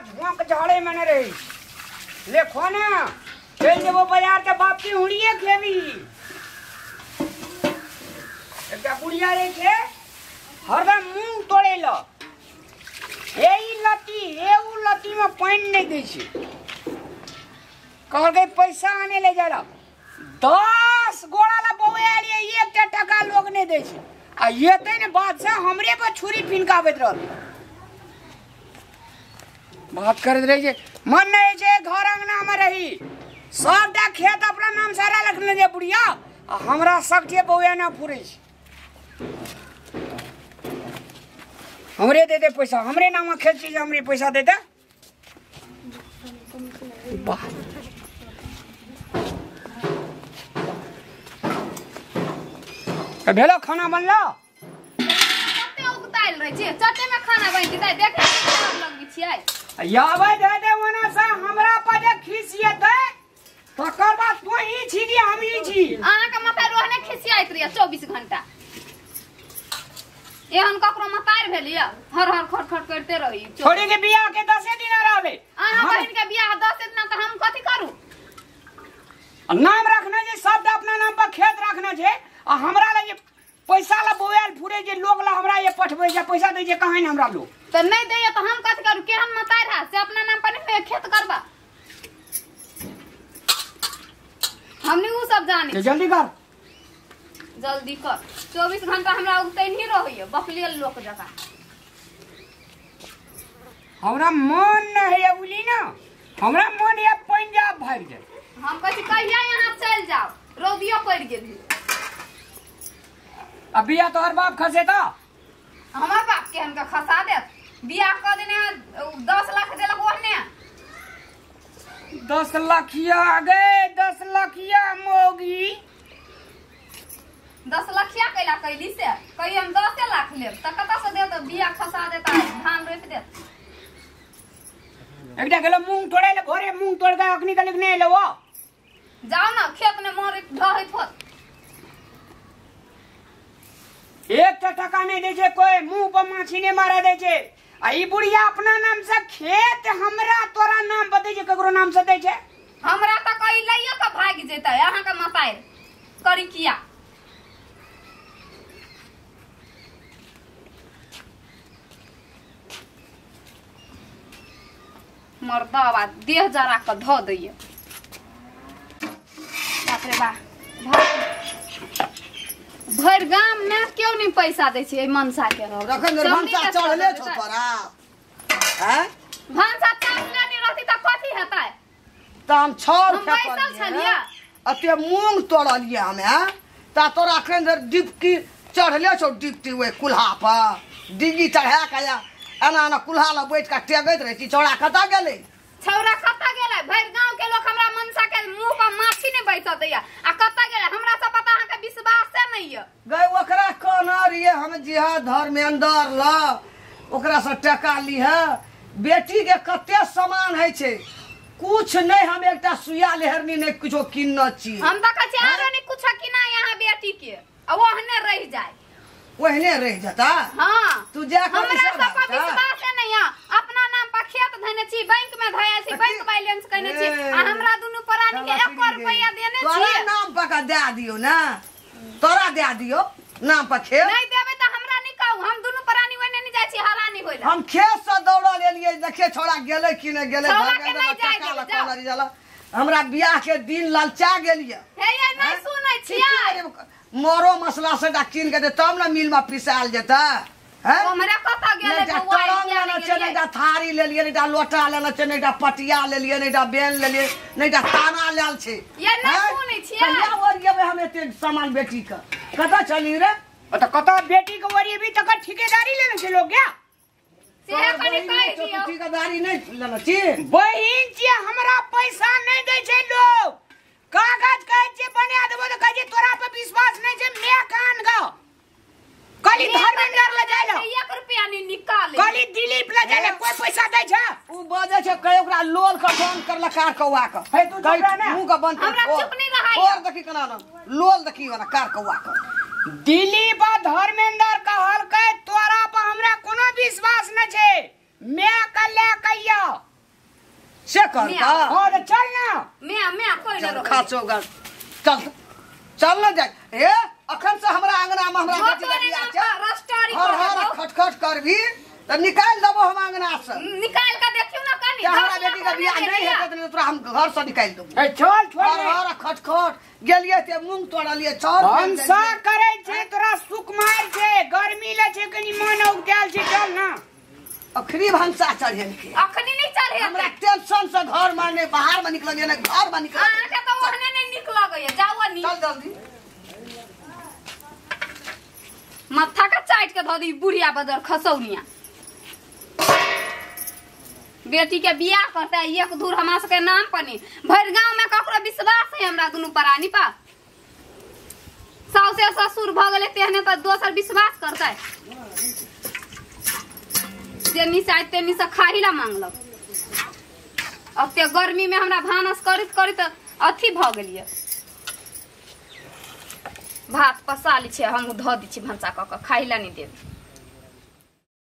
झोंक झाड़े में न रही लेखो ना चल जेबो बाजार त बाप की हुड़िए खेबी। एकटा बुढ़िया रहे छे हरदम मुंह तोड़े ल हे ई लती हे उ लती में पानी नहीं दै छे। कहलकै पैसा आने ले जाला 10 गोड़ा ला बौए आलिए एकटा टका लोग नहीं दै छे आ एतै ने बादशाह हमरे पर छुरी फिनकाबैत रहल बात करैत रहे छे। मन नहीं छे घर अंगना में रही सबटा खेत अपना नाम सारा रखने जे बुढ़िया आ हमरा सबके बौआ ना फुरै छे। हमरे दे दे पैसा हमरे नाम खेत छी हमरे पैसा दे दे। भेलो खाना बनलो कते उगताइल रहे छी चटे में खाना बनि जेतै देख लगबी छियै आबै दे दे ओना से हमरा पर जे खिसियतै तकर बाद तू ही छी कि हम ही छी। अहाँ के माथा रोहने खिसियाइत रहिए 24 घंटा एहन ककरो मतार भेल या हर हर खट खट करते रही। छोड़ी के बियाह के 10 दिन रहले अहाँ बहिन के बियाह 10 दिन त हम कथि करू। नाम रखना जे सब अपना नाम पर खेत रखना छे आ हमरा लगे पैसा ला बोयल फुरे जे लोग ला हमरा ये पठबै जे पैसा दै जे कहाँ हमरा लोग त नहीं दैया त हम कथि करू केहन मतार है से अपना नाम पर नहीं खेत करबा हमनी उ सब जाने। जल्दी कर जल्दी कर 24 घंटा हमरा उगते नहीं रहैय बकलियल लोक जका। हमरा मन न है बुली ना हमरा मन है पंजाब भाग जाए। हम कहै कहिया यहाँ चल जाओ रौदियो पड़ गेल। अब बियाह तोहर बाप खसे ता हमर बाप के हमका खसा देत बियाह क देने 10 लाख देलक ओहने 10 लाखिया गए 10 लाखिया मोगी 10 लाखिया कैला कैली से कही हम 10 लाख लेब त कत से देत बियाह खसा देता धान रोप देत। एकटा गेलो मूंग तोड़े ले घरे मूंग तोड़ के अखनी कलिक नहीं एलो जाओ ना खेत में मोर ढहैत होत एकटा टका नहीं दे छे कोई मुंह पर माछी नहीं मारा दे छे आ ई बुढ़िया अपना नाम से खेत हमरा तोरा नाम पर दे छे ककरो नाम से दे छे हमरा त कही लइयो के भाग जेतै अहाँ के मतार करी किया। मर्दावा देह जरा के धो दैय बाप रे बा भरि गाम में क्यों नहीं पैसा दै छै मनसा के। रखन भनसा चढ़ले छौ तोरा हैं भनसा चढ़ले नहीं रहती त कथि हेतै त हम छड़ बैसल छलियै अते मूंग तोड़लियै हम हैं त तोरा अखन धरि डिपकी चढ़ले छौ डिपटी ओइ कुल्हा पर डिग्गी चढ़ा के एना एना कुल्हा लग बैठ के टेगैत रहै छी छौड़ा कतऽ गेलै छौड़ा कतऽ गेलै भरि गांव के लोग हमरा मनसा के मुंह पर माछी नहीं बैठ दैया आ कतऽ गेलै हमरा सब पता अहाँ के विश्वासे नहीं य गए ओकरा कहना रहिए हम जिहा धर्मेंद्र ल ओकरा से टका लीह बेटी के कते सामान है छे कुछ नहीं हम एकटा सुइया लेहरनी नहीं कुछो किनने छी हम त कहै छी आरो नहीं कुछ किना यहाँ बेटी के आ ओहने रह जाए ओहने रह जाता। हां तू जा कर हमरा सब पर विश्वास नहीं है अपना नाम पर खेत धने छी बैंक में धयल छी बैंक बैलेंस कने छी आ हमरा दुनु प्राणी के 1 रुपया देने छी। तोरा नाम पर का दे दियो ना तोरा दे दियो नाम पर खेत नहीं देबे त हमरा नहीं कहू हम दुनु प्राणी ओने नहीं जाय छी हरानी होइला हम खेत से दौड़ल एलियै देखे छोड़ा गेलै कि नहीं गेलै जाला हमरा बियाह के दिन ललचा गेलियै हे ये नहीं सुनै छियै मोरो मसला से कीन के दे तब ना मिल में पिसाल जेता हैं हमरा कतऽ गेलै बौआ लेना छै नहीं थारी लेलियै नहीं लोटा लेना छै नहीं पटिया लेलियै नहीं बेन लेलियै नहीं ताना लेल छै ये नहीं सुनै छियै कहिया ओरियेबै हम एते सामान बेटी के कतऽ चली रे त कतऽ बेटी के ओरियेबी तकर ठेकेदारी लेने छै लोग क्या से कनि कहि दियौ ठेकेदारी नहीं लेने छी बहिन छी हमरा पैसा नहीं दै छै लोग कागज कहै छै बना देबो त कहै छै तोरा पर विश्वास नहीं छै मैं कान गा कली धर्मेंद्र ल जाय ल 1 रुपया नहीं निकाले कली दिलीप ल जाय ल कोई पैसा दै छै उ बजै छै कहे ओकरा लोल के बंद करला कार कौआ के हे तू चुप रह ना मुंह के बंद हमरा चुप नहीं रहाय और देखी केना ना लोल देखी वाला कार कौआ के दिलीप आ धर्मेंद्र कहलकै तोरा पर हमरा कोनो विश्वास न छै मैं के ले कहियो। कर का। हां त चल ना मैं कोई न खा चोगर चल चल ना जाय ए अखन से हमरा आंगना में हमरा बेटी के बियाह छै रस्टारी हर हर खटखट करबी त निकाल देबो हम आंगना से निकाल के देखियो ना कनी हमरा बेटी के बियाह नहीं हेतै त तोरा हम घर से निकाल देबो ए चल छोड़ हर हर खटखट गेलिए ते मूंग तोड़लिए चाउर भनसा करै छै तोरा सुकुमार छै गर्मी ले छै कनी मन उगल छै चल ना अखनी भनसा चढ़ेल के अखनी नहीं चढ़े हमरा टेंशन से घर में नहीं बाहर में निकल ने घर में निकल अहाँ के त ओहने नहीं निक लगैया जाओ नी चल जल्दी माथा का चाट के धऽ दी बुढ़िया बदर खसौनिया बेटी के बियाह करता एक धूर हमरा सबके नाम पर नहीं भरि गांव में ककरो विश्वास है हमरा दुनू प्राणी पर साउसे ससुर भऽ गेलै तेहने तऽ दोसर विश्वास करतै जेनी से आइ तेनी से खाही ला मांगलक अते गर्मी में हमरा भानस करैत करैत अथी भऽ गेलियै भात पसा लै छियै हम धऽ दै छियै भनसा कऽ कऽ खाही ला नहि देब।